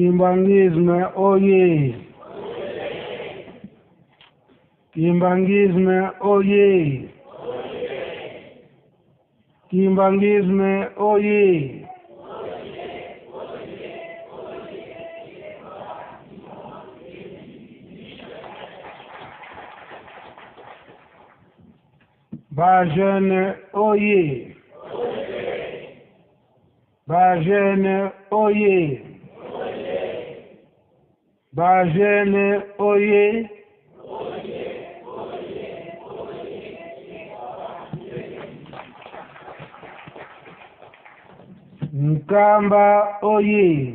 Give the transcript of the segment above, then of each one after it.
Kimbanguisme oye! Kimbanguisme oye! Kimbanguisme oye! Ba jeune oye! Ba jeune oye! Ba jeune oye! Nkamba oye!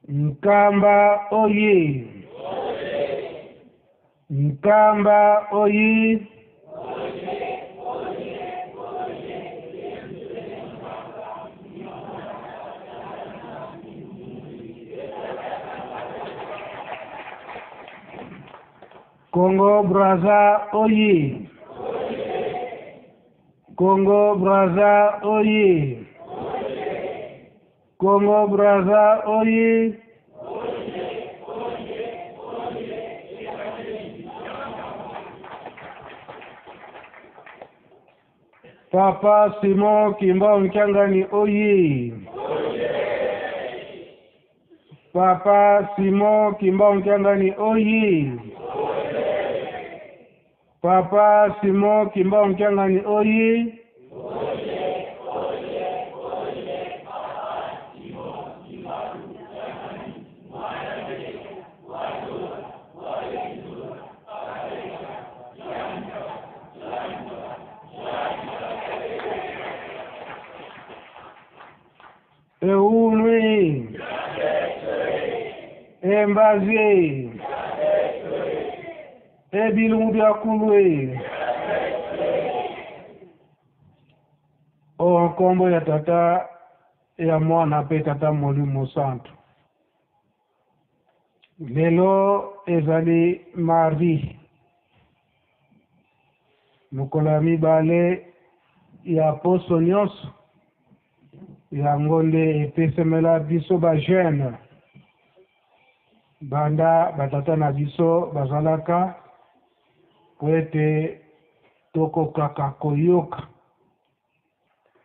Nkamba oye! Nkamba oye! Congo Brazza oye! Congo Brazza oye! Congo Brazza oye! Papa Simon Kimbangu Kiangani oye! Papa Simon Kimbangu Kiangani oye! Papa Simon Kimbangu Kiangani oye! Eunwi! Embazi! Ebilungu bya kulwe! O nkombo ya Tata, ya Mwana mpe Tata Molimo Santu. Lelo ezali mardi, mokolo ya mibale ya poso nyonso. Yango nde epesemela biso ba jeune banda batata na biso bazalaka po ete tokokaka koyoka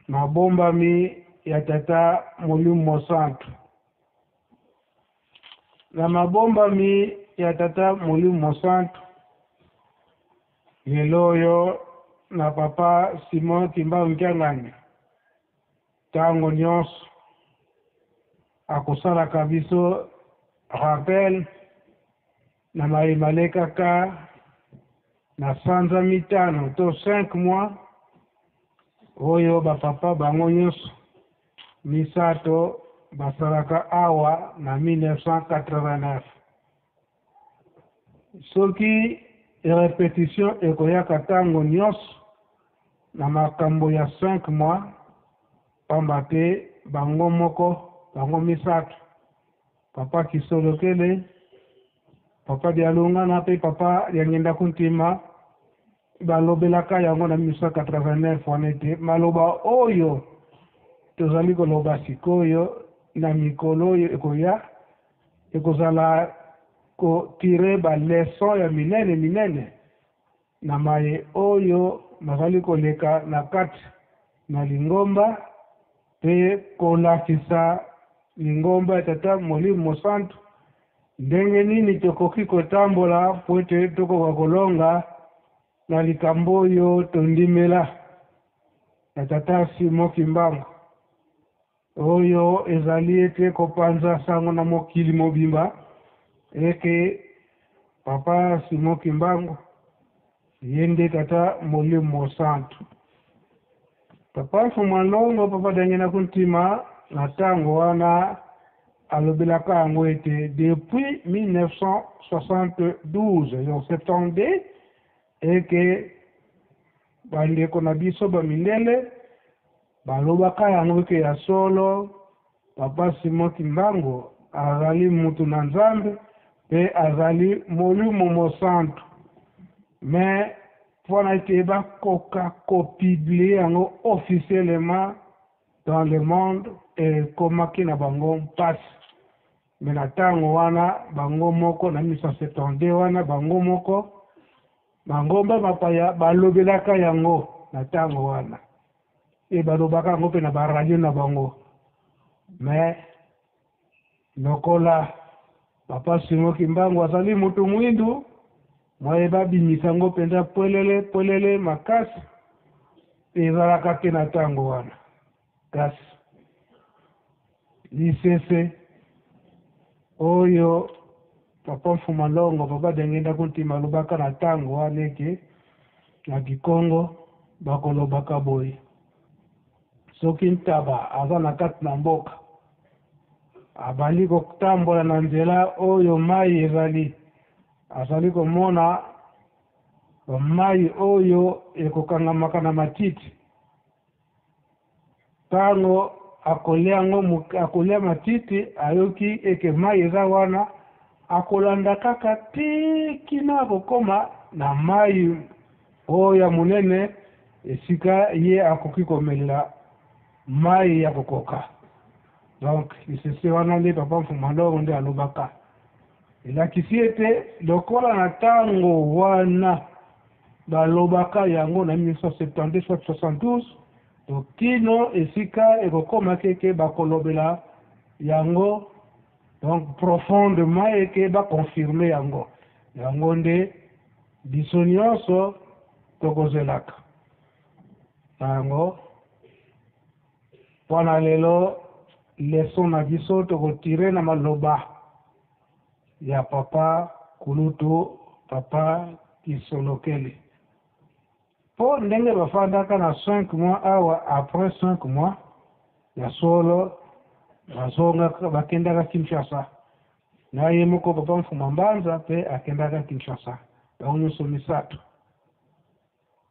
mabombami ya Tata Molimo Mosantu. Na mabombami ya Tata Molimo Mosantu lelo oyo na Papa Simon Kimbangu Kiangani, ntango nyonso akosalaka biso rappel na maye malekaka na sanza mitano to 5 mois oyo bapapa bango nyonso misato basalaka awa na 1989. Soki repetition ekoyaka ntango nyonso na makambo ya 5 mois, pamba te bango moko bango misato, Papa Kisolokele, Papa Dialungana mpe Papa Diangienda Kuntima, balobelaka yango na 1989 wana ete maloba oyo tozali koloba sikoyo na mikolo oyo ekoya ekozala kotire ba leçon ya minene minene na maye oyo mazali koleka na kati na lingomba mpe kolakisa lingomba ya Tata Molimo Mosantu ndenge nini tokoki kotambola po ete tokoka kolonga na likambo oyo tondimela na Tata Simon Kimbangu, oyo ezali ete kopanza sango na mokili mobimba eke Papa Simon Kimbangu ye nde Tata Molimo Mosantu. Papa Mfumu Longo, Papa Diangienda Kuntima, na ntango wana alobelaka yango ete depuis 1972, donc 72, eke bandeko na biso bamindele balobaka yango eke ya solo Papa Simon Kimbangu azali mutu na Nzambe mpe azali Molimo Mosantu, mais mpona ete bakoka kopublier yango officiellement. Dans le monde ekomaki na bango mpasi. Mais na ntango wana bango moko na 1972 wana bango moko mangomba mapaya balobelaka yango na ntango wana e balobaka yango mpe na baradio na bango. Mais lokola Papa Simon Kimbangu azali moto mwindu, mwaye babimisa yango mpenza pwelele pwelele makasi ezalaka te na ntango wana. Kasi lisese oyo Papa Mfuma Longo, Papa Diangienda Kuntima alobaka na ntango wana eke na Kikongo bakolobaka boye: soki ntaba aza na kati na mboka, abandi kotambola na nzela oyo mai ezali, azali komona mai oyo ekokangamaka na matiti. Ntango akolia yango, akolia matiti, ayoki eke mai eza wana, akolanda kaka ti kino akokoma na mai oyo ya monene esika ye akoki komelela mai ya kokoka. Donc lisese wana nde Papa Mfuma Longo nde alobaka, elakisi ete lokola na ntango wana balobaka yango na 1972 soit 72, to kino esika ekokoma keke bakolobela yango donc profondément eke baconfirme yango. Yango nde biso nyonso tokozelaka na yango. Mpona lelo, leçon na biso tokotire na maloba ya Papa Kulutu, Papa Kisolokele, mpo ndenge bafandaka na 5 mois awa. Après 5 mois ya solo bazongaka, bakendaka Kinshasa na ye moko Papa Mfuma Mbanza mpe akendaka Kinshasa, bango nyonso misato.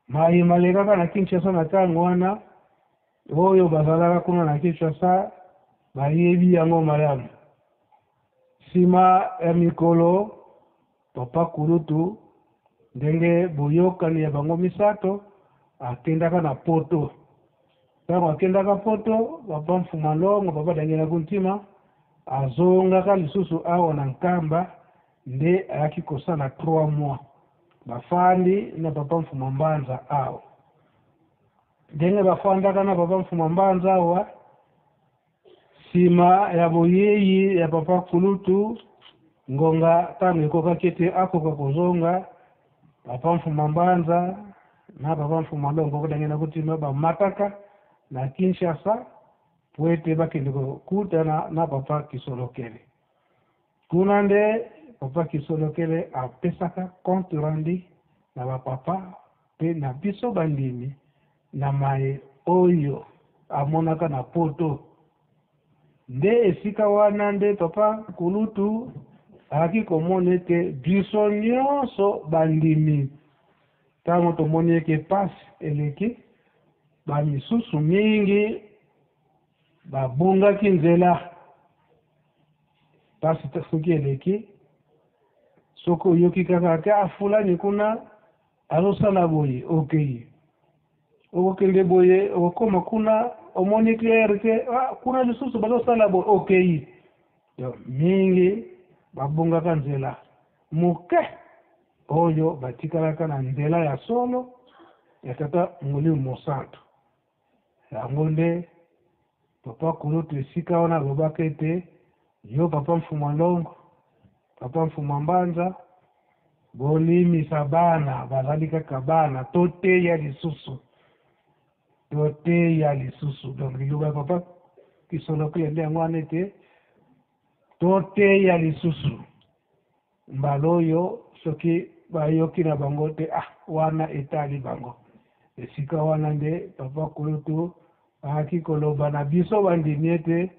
Maye malekaka na Kinshasa na ntango wana, oyo bazalaka kuna na Kinshasa bayebi yango malamu. Nsima ya mikolo, Papa Kulutu, ndenge boyokani ya bango misato, akendaka na Poto. Ntango akendaka Poto, Papa Mfuma Longo, Papa Diangienda Kuntima azongaka lisusu awa na Nkamba nde ayaki kosala 3 mois, bafandi na Papa Mfuma Mbanza awa. Ndenge bafandaka na Papa Mfuma Mbanza awa, nsima ya boyei ya Papa Kulutu, ngonga ntango ekokaki ete akoka kozonga, Papa Mfuma Mbanza na Papa Mfuma Longo Diangienda Kuntima bamataka na Kinshasa po ete bakende kokutana na Papa Kisolokele. Kuna nde Papa Kisolokele apesaka compte rendu na bapapa mpe na biso bandimi na maye oyo amonaka na Poto. Nde esika wana nde Papa Kulutu ayaki komona ete biso nyonso bandimi, ntango tomoni eke pasi eleki, bamisusu mingi babungaki nzela. Pasi soki eleki, soki oyoki kaka te afulani kuna azosala boye, okei, okokende boye, okokoma kuna, omoni clair te, ah, kuna lisusu bazosala boye, okei. Donc mingi babungaka nzela, moke oyo batikalaka na nzela ya solo ya Tata Molimo Mosantu. Yango nde Papa Kulutu esika wana alobaka ete yo Papa Mfuma Longo, Papa Mfuma Mbanza, bolimisa bana, bazali kaka bana, toteya lisusu, toteya lisusu. Donc liloba ya Papa Kisolokele nde yango wana ete toteya lisusu. Mbala oyo soki bayoki na bango te, ah, wana etali bango. Esika wana nde Papa Kulutu ayaki koloba na biso bandimi ete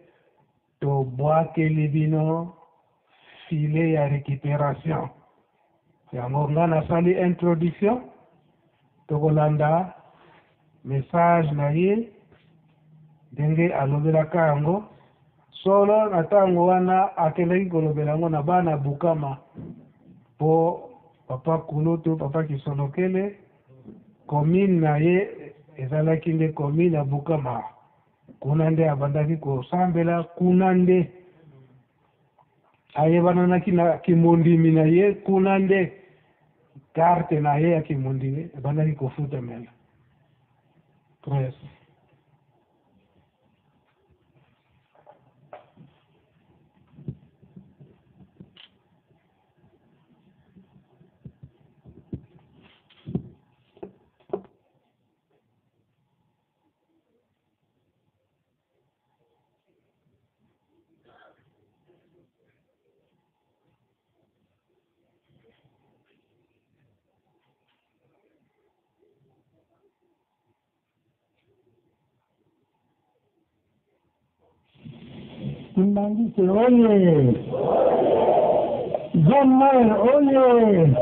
tobwakeli bino filet ya récupération. Yango nga nasali introduction, tokolanda message na ye ndenge alobelaka yango solo na ntango wana akendaki kolobela yango na bana Bukama, mpo Papa Kulutu, Papa Kisolokele, commune na ye ezalaki nde commune ya Bukama. Kuna nde abandaki kosambela, kuna nde ayebananaki na kimondimi na ye, kuna nde carte na ye ya kimondimi ebandaki kofutamela. 13. Kimbanguiste oye! Jean Mayer oye!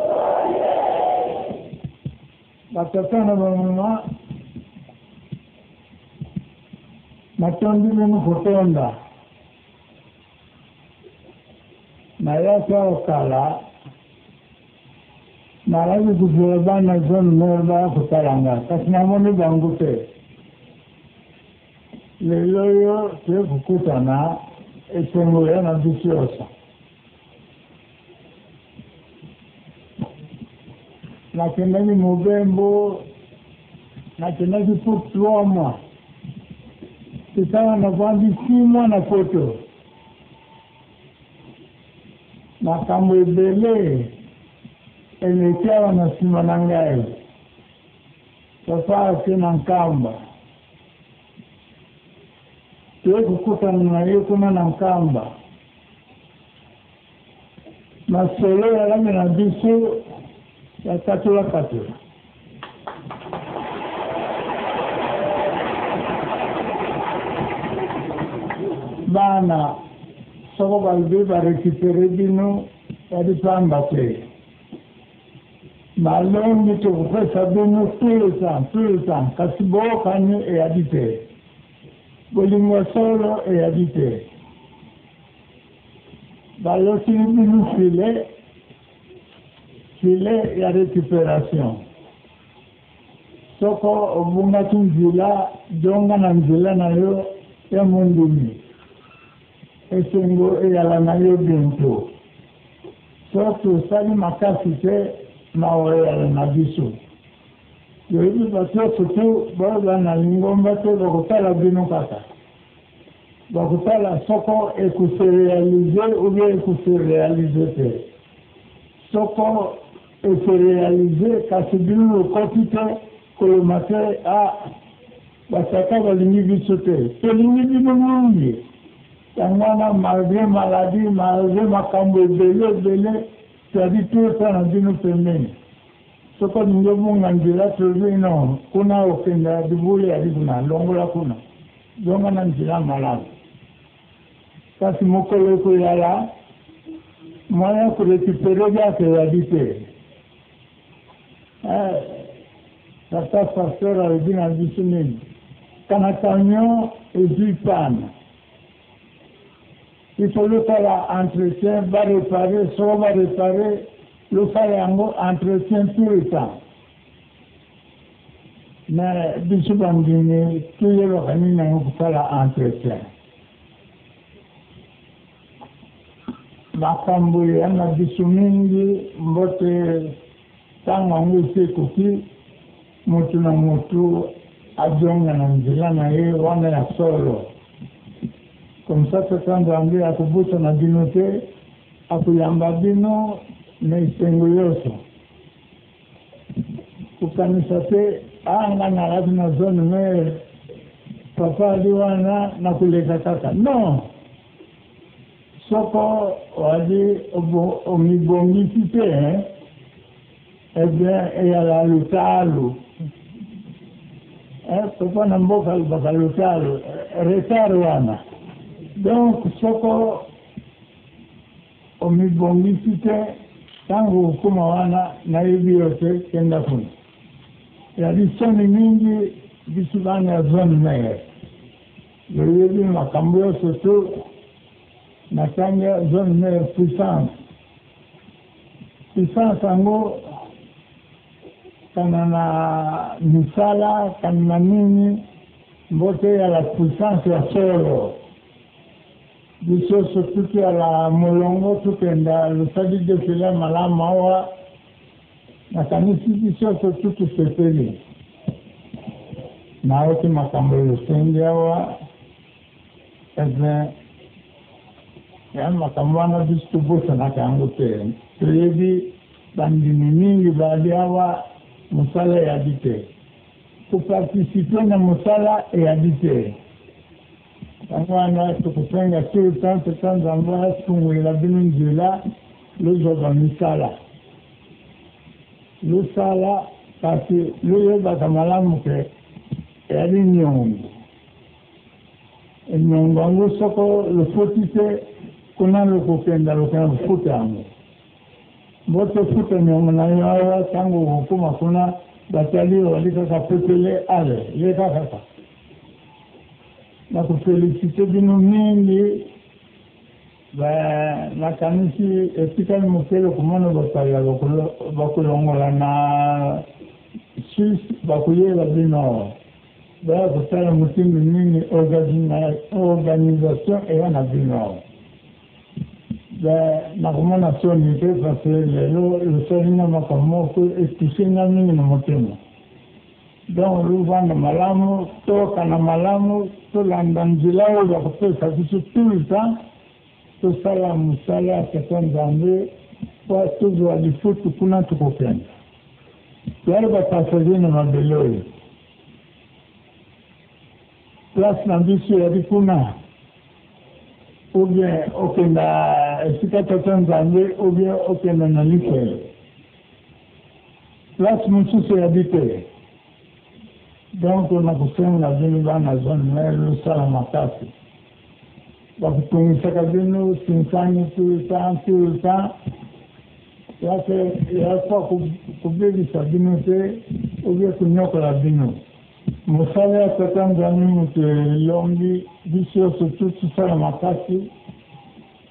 Batata na bamama natondi bino kotonda nayaki awa kala nalaki kozela bana zone nord baya kotala nga kasi namoni bango te Lelo oyo toye kokutana, esengo eya na biso yonso. Nakendaki mobembo, nakendaki pour 3 mois. Sikawa navandi 6 mois na poto. Makambo ebele eleki awa na nsima na ngai. Papa ake na Nkamba. Toye kokutana na ye kuna na Nkamba. Masolo yalami na biso ya katula katula. Bana soko balobi ba recuperer bino ya lipamba te. Malongi tokopesa bino tout le temps, tout le temps, kasi bookani eyali te. Bolingo ya solo eyali te. Balotili bino filet, filet ya recuperation. Soko obungaki nzela, jonga na nzela na yo ya mondimi. Esengo eyala na yo bientot. Soki tosali makasi te, mawa eyala na biso. Toyebi bato nyonso tu baoyo na lingomba te bakotala bino kaka. Bakotala soko eko se realiser ou bien eko se realiser te. Soko e se realiser kasi bino bokoti te, koloba te ah ba tata balingi biso te. Tolingi bino mingi. Yango wana malgre maladie, malgre makambo ebele ebele, tozali tout na bino pembeni. Soki olingi obunga nzela, tolobi non, kuna okenda libulu eyali kuna, longola kuna, zonga na nzela malamu. Kasi mokolo ekoyala, moyen ya ko recuperer kaka eyali te. Eh, tata pasteur alobi na biso nini? Kana camion ezwi panne. Il faut losala entretien, ba reparer, soko ba reparer, losala yango entretien tout le temps. Mais biso bandimi toyebaka nini yango kosala entretien. Makambo ya na biso mingi mbote ntango yango esi ekoki, moto na moto azonga na nzela na ye wana ya solo. Comme ça tata Nzambe akobosana bino te, akoyamba bino na esengo nyonso. Kokanisa te ah nga nalaki na zone mais papa ali wana nakoleka kaka non. Soko oali omibongisi te eh bien eyala lutalo eh, papa na mboka alobaka lutalo retard wana donc soko omibongisi te ntango okokoma wana nayebi yo te kenda kuna ezali soni mingi biso bana ya zone mare loyebi makambo nyonso tu na ntango ya zone mare puissance puissance yango kana na misala kana na nini. Mbote eyala puissance ya solo. Biso surtout toyala molongo tokenda losali defile ya malamu awa nakanisi biso surtout tosepeli. Nayoki makambo losengi awa eh bien ya makambo wana biso tobosanaka yango te. Toyebi bandimi mingi bali awa mosala eyali te. Ko participer na mosala eyali te. Yango wana tokosenga tout le temps Tata Nzambe afungolela bino nzela lozwa ba misala. Losala kasi loyebaka malamu ke eyali niongo. Niongo yango soko lofoti te kuna lokokenda lokenda kofuta yango. Mbote futa niongo na yo awa tango okokoma kuna batali yo bali kaka pepele ale leka kaka. Na ko felicite bino mingi ba nakanisi etikali moke lokomona bapaya bakolongola na Suisse bakoyela bino awa baya kotala motindo nini organisation eya na bino awa. Ben nakomona soni te parce que lelo losali nga makambo moko e touche nga mingi na motema. Donc lovanda malamu, toyokana malamu, tolanda nzela oyo bakopesa biso tout le temps, tosala mosala ya Tata Nzambe po tozwa lifutu kuna tokokende. Toyali ba passagers na mabele oyo. Place na biso eyali kuna. Ou bien okenda esika Tata Nzambe ou bien okenda na lifelo. Place mosusu eyali te. Donc nakosenga bino bana zone mère losala makasi. Bakotungisaka bino sinsani tout le temps, tout le temps. Ya po kobebisa bino te ou bien konyokola bino. Mosala ya Tata Nzambe moto elongi biso yonso tout tosala makasi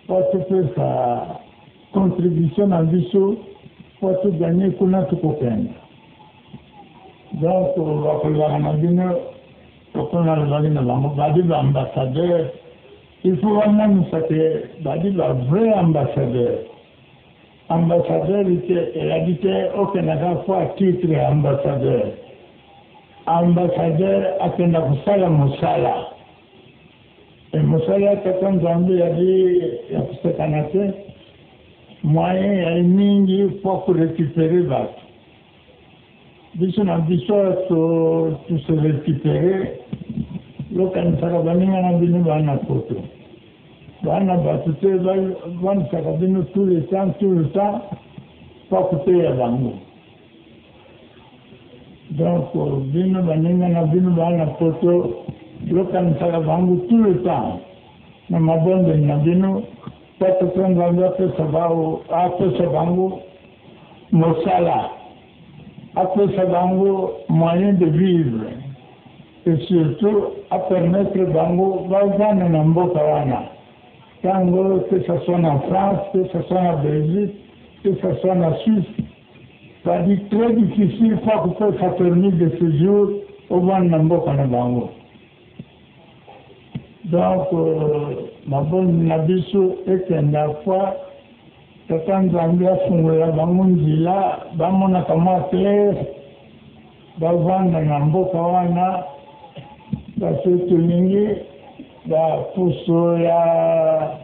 po topesa contribution na biso po to gagner kuna tokokende. Donc bakolobaka na bino lokola nalobaki na bango badi ba ambassadeur il faut bamonisa ke badi ba vrai ambassadeur. Ambassadeur te elaki te okenda kaka po a titre ya ambassadeur. Ambassadeur akenda kosala mosala. Et mosala ya Tata Nzambe ezali ya kosekana te. Moyen ezali mingi po ko recuperer bato. Biso na biso awa to to se recuperer lokanisaka baninga na bino ba na poto ba na batu te ba vandisaka bino tout le temps tout le temps po koteya bango donc bino baninga na bino ba na poto lokanisaka bango tout le temps na mabondeli na bino po tata Nzambe apesa bango mosala apesa bango moyen de vivre et surtout a permettre bango bavanda na mboka wana tango que ça soit na France que ça soit na Belgique que ça soit na Suisse badi très difficile po akopesa permis de sejour ovanda na mboka na bango donc mabondeli na biso ekenda fois Tata Nzambe afungolela bango nzela bamonaka mwa clair bavanda na mboka wana parce que tolingi ba puso ya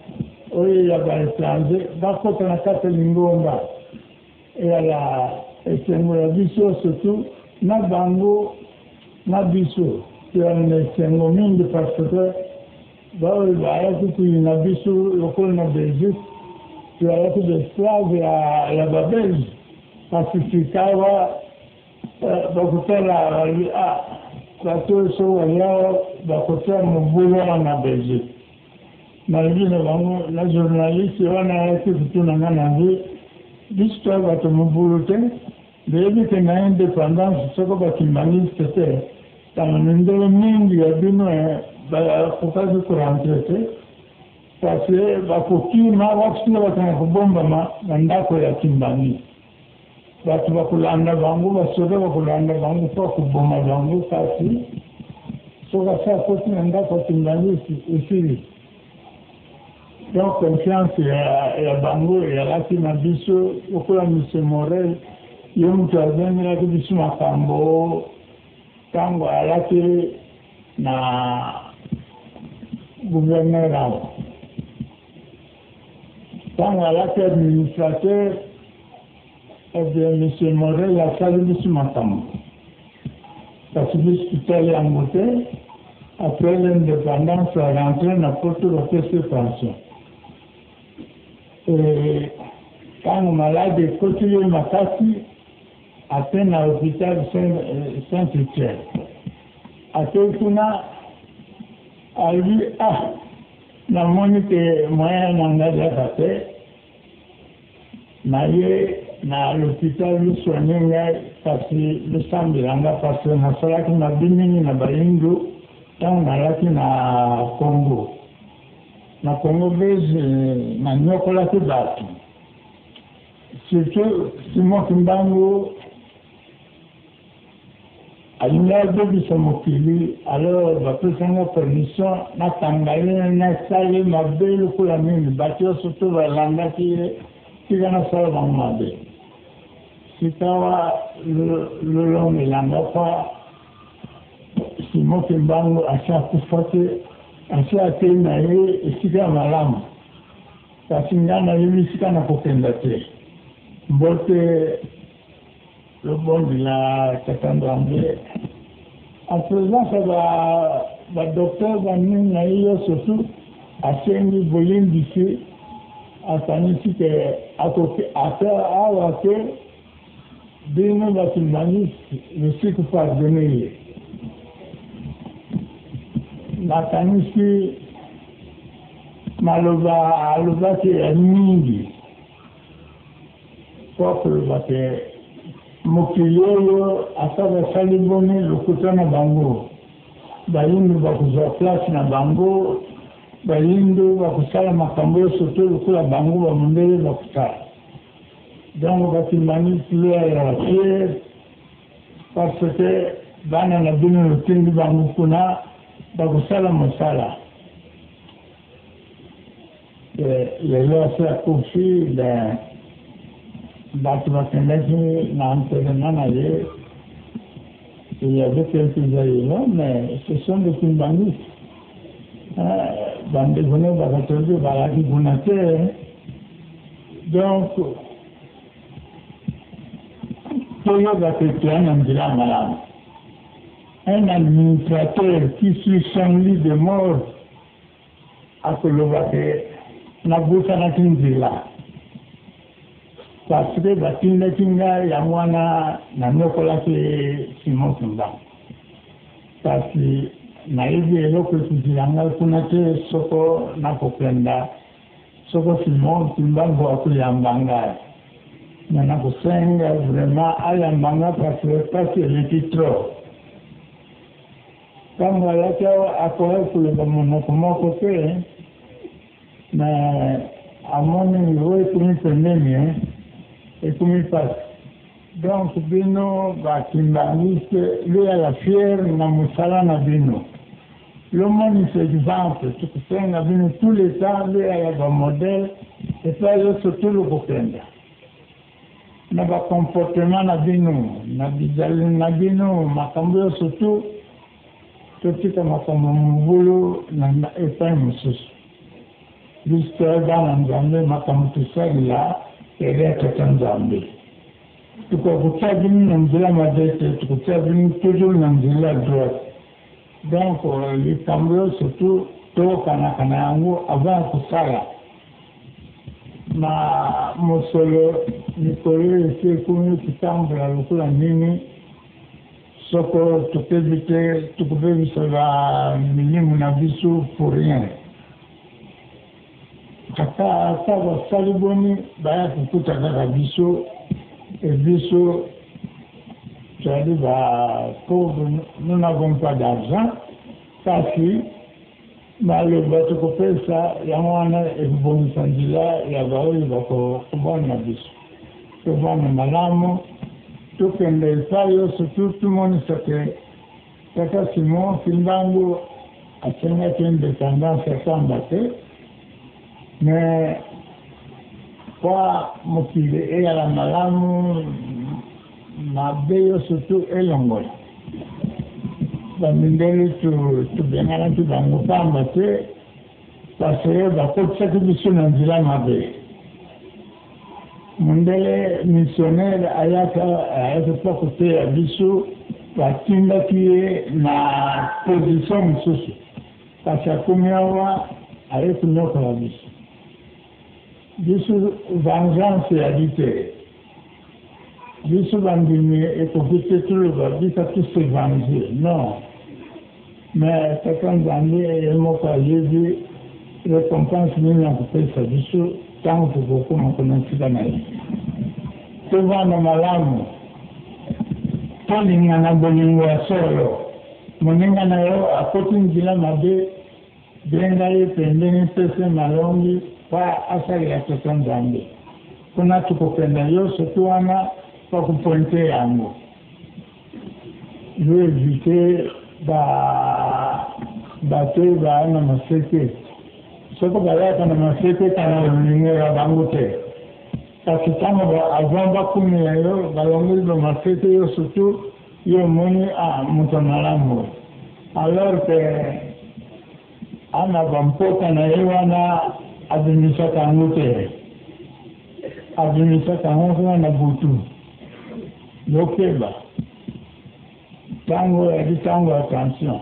oyo ya ba etranger bakota na kati ya lingomba eyala esengo ya biso surtout na bango na biso toyala na esengo mingi parce que Baoyo bayaki koyina biso lokola na Belgique, tozalaki ba esclaves ya ba belges, kasi sikawa bakotala balobi ah bato oyo soki baye awa bakotia mobulu awa na Belgique. Nalobi na bango na journaliste wana ayaki kotuna nga na vie, biso toya bato mobulu te, boyebi ke na independance soko ba kimbanguiste te, Tanga mindele mingi ya bino bakokaki ko rentrer te parce que bakokima wapi bakenda kobombama na ndako ya Kimbangu. Bato bakolanda bango, basoda bakolanda bango mpo koboma bango kasi. Soki asi akoti na ndako ya kimbanguiste, esili. Donc confiance ya bango eyalaki na biso lokola Monsieur Morel ye moto azengelaki biso makambo ntango ayalaki na gouverneur awa. Ntango ayalaki administrateur, eh bien Monsieur Morel asali biso makambo. Kasi biso totali yango te. Après l'indépendance, a rentre na poto, bapesi pension. Ntango malade ekoti ye makasi, ate na hôpital Saint Etienne, akei kuna, alobi: "Ah, namoni ke moyen na ngai ezaka te, na ye na l'hôpital losoigne ngai, kasi losambela nga, parce que nasalaki mabe mingi na Bayindu ntango nalaki na Congo, na Congo Belge. Nanyokolaki bato, surtout Simon Kimbangu alingi abebisa mokili. Alors bapesanga permission nakanga ye, nasala ye mabe lokola nini. Bato nyonso to balandaki ye, tika nasala bango mabe. Sikawa lolongelanga pa Simon Kimbangu asi akufa te, asi akei na ye esika ya malamu, kasi ngai nayebi esika na kokenda te. Mbote lobondela Tata Nzambe en présence ya badocteur banini na ye nyonso. Tu asengi bolimbisi, akanisi ke ata awa te bino bakimbanguiste bosi kopardonner ye. Nakanisi maloba alobaki ya mingi po koloba ke mokili oyo, ata basali boni lokuta na bango, Bayindu bakozwa place na bango, Bayindu bakosala makambo nyonso to lokola bango bamondele bakosala. Donc bakimbanguiste, ya fier, parce que bana na bino lotindi bango kuna, bakosala mosala. Lelo asi akufi. Ben, bato bakendaki na enterrement na ye, il y avait quelques Zaïrois, mais ce sont des Kimbanguistes. Bandeko ne bakatolike balaki kuna te. Donc toyeba ke toya na nzela malamu. Un administrateur qui sur son lit de mort akoloba ke nabosanaki nzela parce que batindaki ngai, yango wana nanyokolaki Simon Kimbangu, kasi nayebi eloko ekuzila ngai kuna te. Soko nakokenda, soko Simon Kimbangu akoyamba ngai, me nakosenga vraiment ayamba nga, parce que pasi eleki trop. Ntango ayaki awa, akoki koloba monoko moko te, me amoni oyo ekomi pembeni, ekomi pasi. Donc bino bakimbanguiste, loyala fier na mosala na bino, lomonisa exemple. Tokosenga bino tout le temps loyala bamodèle epai nyonso tolokokenda na bacomportement na bino, na bizaleli na bino, makambo nyonso tu. Totika makambo mobulu na epai mosusu. Biso toya bana Nzambe, makambo tosalela eza Tata Nzambe. Tokoki kotia bino na nzela mabe te, tokotia bino toujours na nzela droite. Donc likambo nyonso tu toyokanaka na yango avant ya kosala. Na mosolo mikolo esi ekomi kotambola lokola nini, soko tokebi te, tokobebisa bamilimu na biso pour rien. Ata ata basali boni, baya kokuta kaka biso e biso tozali bapauvre, nous n'avons pas d'argent, kasi maloba tokopesa yango wana ekobongisa nzela ya baoyo bakobona biso. Tovanda malamu, tokende epai nyonso tu, tomonisa ke Tata Simon Kimbangu asengaki independance ya pamba te, mais mpo mokili eyala malamu, mabe nyonso tu elongola. Bamindele tobenganaki bango pamba te, parce que bakotisaki biso na nzela mabe. Mondele missionnaire ayaka, ayaki mpo koteya biso, batindaki ye na position mosusu, kasi akomi awa, aye konyokola biso. Biso vengeance eyali te. Biso bandimi ekoki te toloba bisa tose venger, non, mais Tata Nzambe ye moko ayebi récompense nini akopesa biso ntango tokokoma kuna esika na ye. Tovanda malamu, tolingana bolingo ya solo. Moninga na yo akoti nzela mabe, benga ye pembeni, pese malongi mpo asalela Tata Nzambe. Kuna tokokenda nyonso tu wana mpo kopointer yango. Yo évite bato oyo baya na maseke. Soki bayaka na maseke, kana olingela bango te, kasi ntango avant bakumela yo, balongoli bamaseke yo, surtout yo omoni a moto malamu oyo, alors que ana bampota na ye wana abimisaka yango te, abimisaka yango kuna na butu. Yokeba ntango oyaki, ntango attention,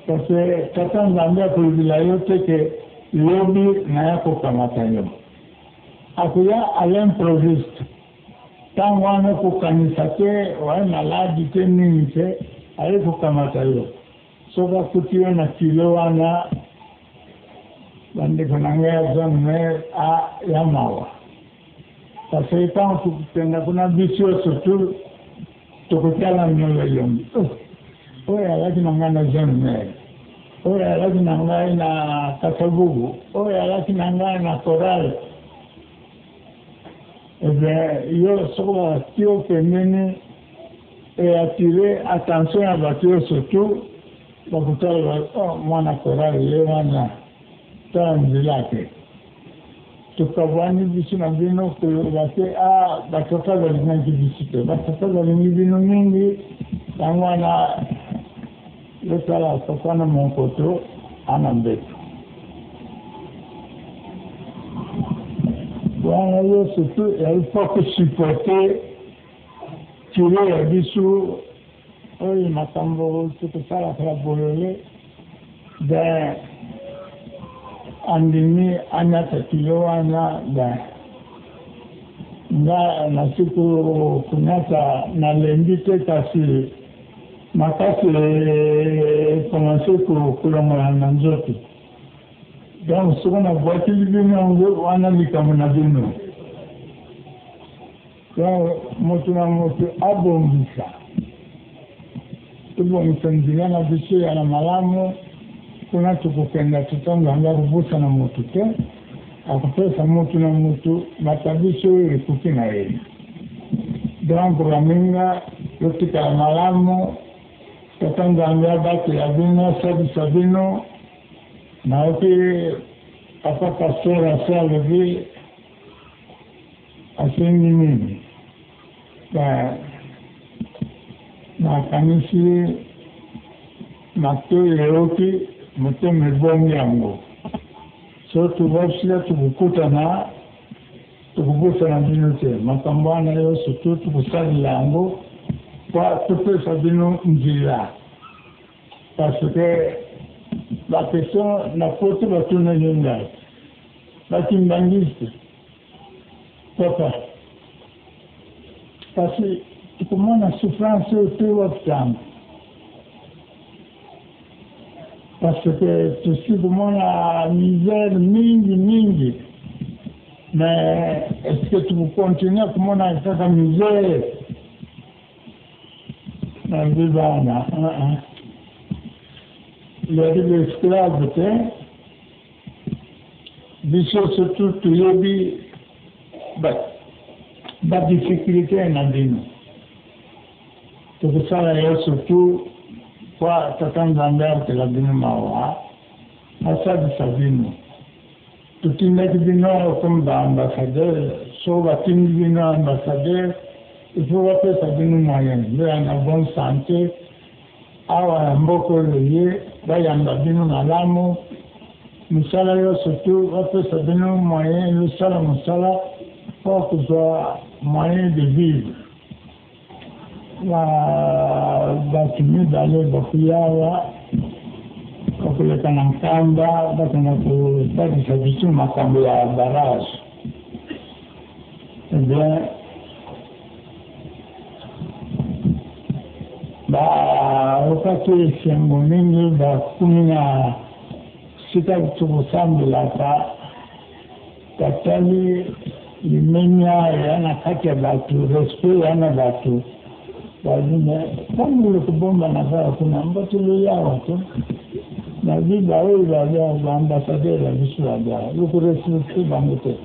parce que Tata Nzambe akolobela yo te ke lobi naya kokamata yo. Akoya à l'improviste. Ntango wana kokanisa te oye maladi te, nini te, aye kokamata yo. Soki akuti yo na kilo wana, bandeko na ngai ya zone mare a ya mawa, parce que ntango tokokenda kuna, biso surtout tokotala nyongo elongi oyo alaki na ngai na zone mare, oyo alaki na ngai na Kasavubu, oyo alaki na ngai na chorale. Eh bien, yo soko bati yo pembeni, eattirer attention ya bato oyo, surtout bakotala: "Oh, mwana chorale ye wana, tala nzela te." Tokabwani biso na bino, koloba te a batata balingaki biso te. Batata balingi bino mingi. Yango wana yotala papa na monkoto ana mbeto wana. Yo surtout ezali mpo kosupporter kilo ya biso oyo, makambo tokosalaka ya bolole. Ben, andimi anyata kilo wana. Ben, nga nasi konyata, nalembi te, kasi makasi ecommence kolongola na nzoto. Donc soki nabwakili bino yango wana, likambo na bino. Donc moto na moto abongisa, tobongisa nzela na biso ya na malamu. Kuna tokokenda, Tata Nzambe akobosana moto te, akopesa moto na moto matabiso oyo ekoki na ye. Donc baninga, totikala malamu. Tata Nzambe abatela bino, asalisa bino. Nayoki papa pasteur ase alobi asengi nini. Nakanisi matoi eyoki, motema ebongi yango. So tobasila, tokokutana, tokobosana bino te. Makambo wana nyonso to tokosalela yango po topesa bino nzela, parce que baquestion na poto batunaki ngai, bakimbanguiste: "Papa, kasi tokomona souffrance oyo te wapi ntango?" Parce que tosi komona misère mingi mingi, mais est ce que tokocontinue komona kaka misère? Nalobi: "Bana, ezali baesclave te. Biso surtout toyebi badifficulté na bino. Tokosala yo surtout." Kwa Tata Nzambe ayokela bino mawa, asalisa bino. Totindaki bino awa comme ba ambassadeurs, soko batindi bino ambassadeur, il faut bapesa bino moyen, boya na bonne sante awa na mboka oyo ye, bayamba bino malamu, mosala yonso tout bapesa bino moyen yosala mosala mpo kozwa moyen de vivre. Na bato mibale bakoya awa, bakoleka na Nkamba, bakenda kotalisa biso makambo ya barrage. Eh bien, bayokaki esengo mingi, bakomi na sika tokosambelaka, batali limemia ya na kati ya bato, respect ya na bato, balobi me ntango lokobombana kaka kuna mbote loyawa te nabi baoyo baza baambassadeur ya biso baza lokorespecte bango te.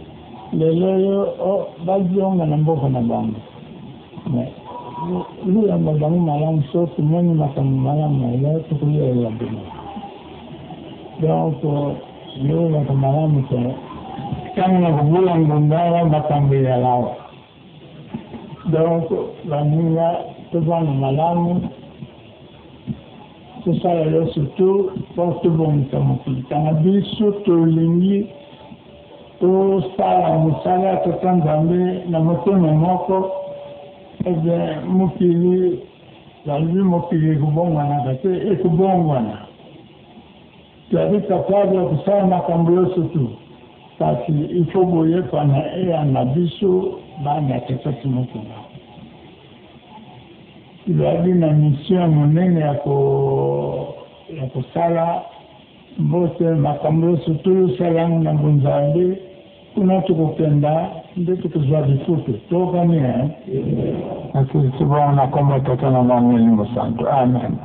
Lelo oyo bazonga na mboka na bango, me luyamba bango malamu. So tomoni makambo malamu ela tokoyelela bino. Donc loyebaka malamu te ntango na kobula ngonga awa makambo ezalawa. Donc baninga, tovanda malamu, tosala yo surtout mpo tobongisa mokili. Ntanga biso tolingi tosala mosala ya Tata Nzambe na motema moko. Ebe mokili, balobi mokili ekobongwanaka te, ekobongwana. Tozali capable ya kosala makambo nyonso tu, kasi il faut boyekwana eya na biso bana Tata Simokela. Tozali na mission ya monene ya kosala mbote makambo nyonso tozosala yango na bonzambe. Kuna tokokenda nde tokozwa lifutu. Tokani nasilisi bongo na kombo Tata na Mwana Elimo Santo. Amen.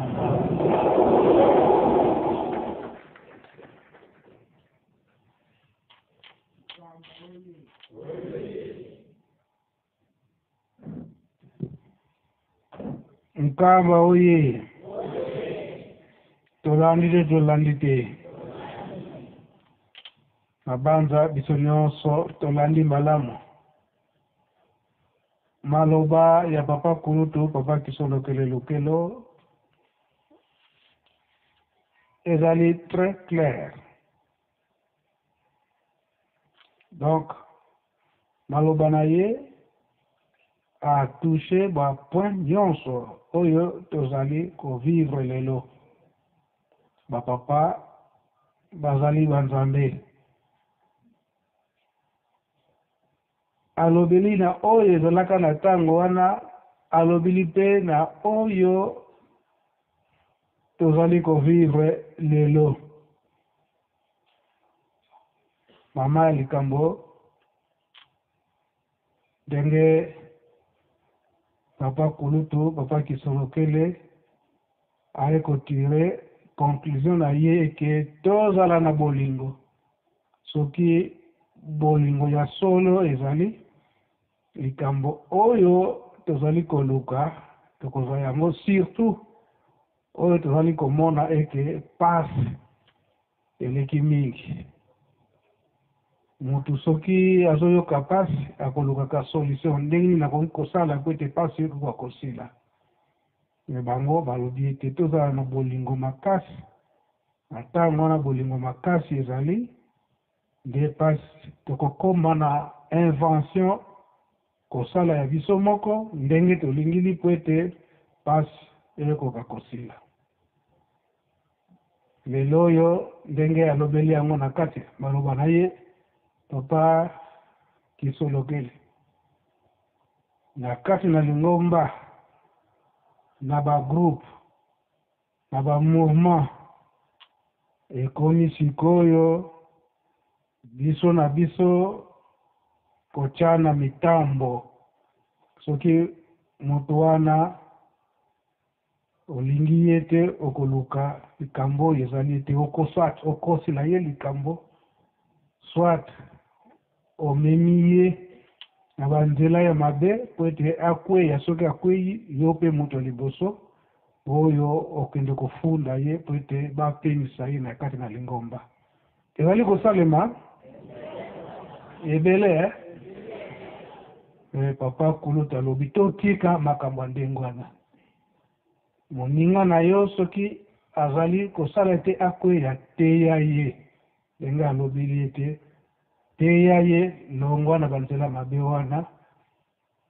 Nkamba oye! Tolandi te, tolandi te. Mabanza biso nyonso tolandi malamu maloba ya papa kulutu, papa Kisolokele Lukelo. Ezali très clair. Donc maloba na ye atouche bapoint nyonso oyo tozali kovivre lelo. Bapapa bazali banzambe. Alobeli na oyo ezalaka na ntango wana, alobeli mpe na oyo tozali kovivre lelo. Mama ya likambo, ndenge papa kulutu, papa Kisolokele aye kotire conclusion na ye eke tozala na bolingo. Soki bolingo ya solo ezali, likambo oyo tozali koluka tokozwa yango, surtout oyo tozali komona eke pasi eleki mingi. Motu soki azoyoka pasi, akolukaka solution: ndenge nini nakoki kosala po ete pasi ekoka kosila? Me bango balobi ete tozala na bolingo makasi. Na ntango wana bolingo makasi ezali, nde pasi tokokóma na invention kosala ya biso moko ndenge tolingili po ete pasi ekoka kosila. Lelo oyo, ndenge alobeli yango na kati maloba na ye papa Kisolokele, na kati na lingomba, na bagroupe, na bamouvement, ekomi sikoyo biso na biso kotyana mitambo. Soki moto wana olingi ye te, okoluka likambo oyo ezali ete soit okosila ye likambo, soit omemi ye na banzela ya mabe po ete akweya. Soki akweyi, yo mpe moto ya liboso. Oyo okende kofunda ye mpo ete bapemisa ye na kati na lingomba. Ezali kosalema ebele eh? Eh, papa kulutu alobi totika makambo ya ndenge wana. Moninga na yo soki azali kosala ete akweya, teya ye. Ndenge alobeli ete teya ye, longwa na banzela mabe wana,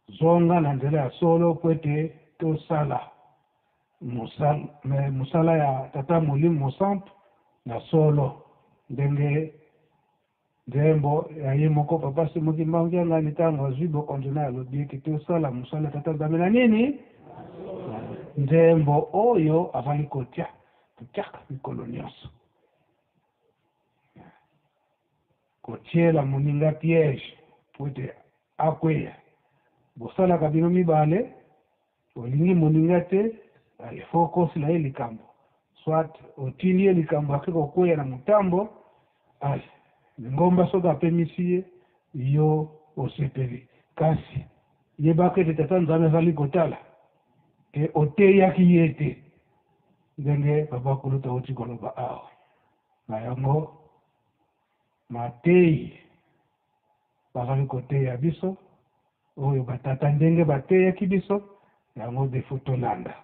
Zonga na nzela ya solo mpo ete tosala mosala ya Tata Molimo Mosantu na solo, ndenge nzembo ya ye moko Papa Simon Kimbangu Kiangani ntango azwi bokonzi na ye alobi ete tosala mosala ya Tata Nzambe na nini? Nzembo oyo azali kotia totiaka mikolo nyonso. Kotiela moninga piège mpo ete akweya. Bosalaka bino mibale, olingi moninga te, il faut okosela ye likambo. Soit otindi ye likambo ake kokweya na motambo, allez, lingomba soki apemisi ye, yo osepeli. Kasi yebaka ete Tata Nzambe azali kotala ke oteyaki ye te, ndenge Papa Kulutu awuti koloba awa. Na yango, mateyi bazali koteya biso, oyo batata ndenge bateyaki biso, yango nde faut tolanda.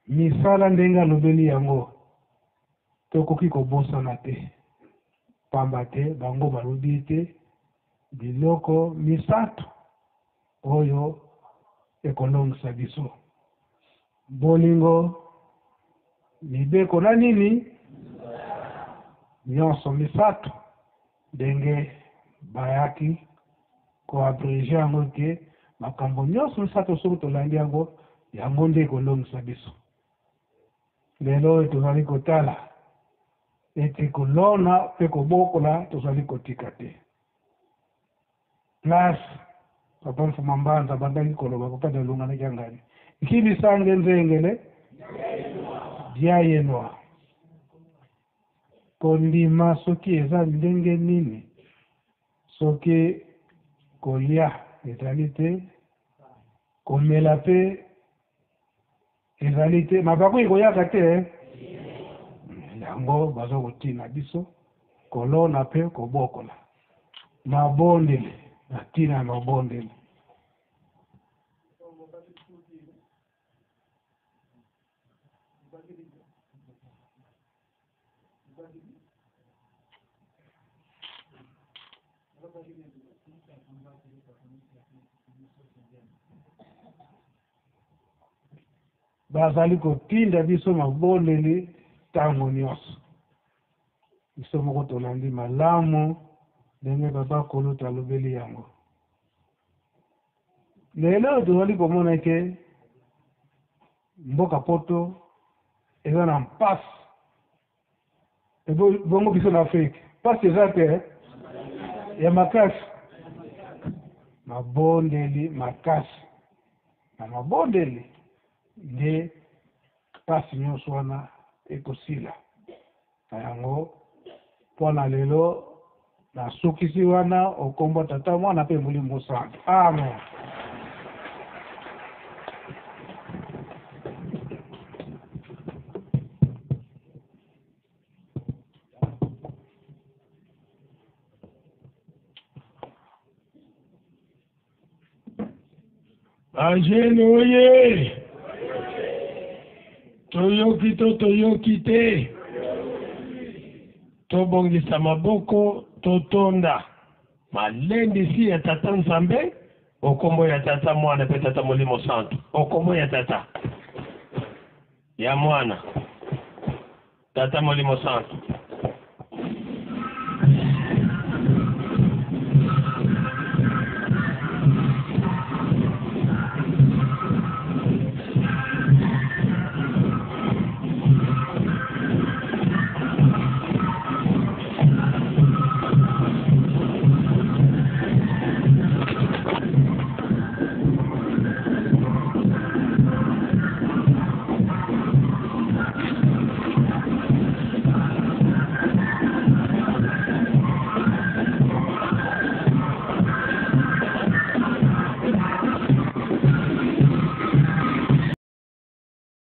Misala ndenge alobeli yango, tokoki kobosana te, pamba te bango balobi ete biloko misato oyo ekolongisa biso. Bolingo, mibeko na nini? Nyonso misato ndenge bayaki ko abreger yango te, makambo nyonso misato soki tolandi yango, yango nde ekolongisa biso. Lelo oyo tozali kotala ete kolona mpe kobokola tozali kotika te. Place papa Mfuma Mbanza abandaki koloba papa Dialungana na Kiangani nkibisange nzengele diayenwa kondima soki eza ndenge nini soki kolia ezali te komela pe Ezali te mabaku ekoyaka te yango baza kotina biso kolona pe kobokola mabondeli na tina ya mabondeli. Bazali kotinda biso mabondeli ntango nyonso. Biso moko tolandi malamu ndenge Papa Kulutu alobeli yango. Lelo oyo tozali komona ete mboka poto eza na mpasi. Bongo biso na Afrique mpasi eza te ya makasi. Mabondeli makasi na mabondeli nde mpasi nyonso wana ekosila. Na yango mpo na lelo nasukisi wana okombo Tata, Mwana mpe Molimo Mosantu. Amen. Bajene oye! Toyoki to toyoki te? Tobongisa maboko totonda malendisi ya Tata Nzambe o kombo ya Tata Mwana pe Tata Molimo Santu o kombo ya Tata ya Mwana Tata Molimo Santu.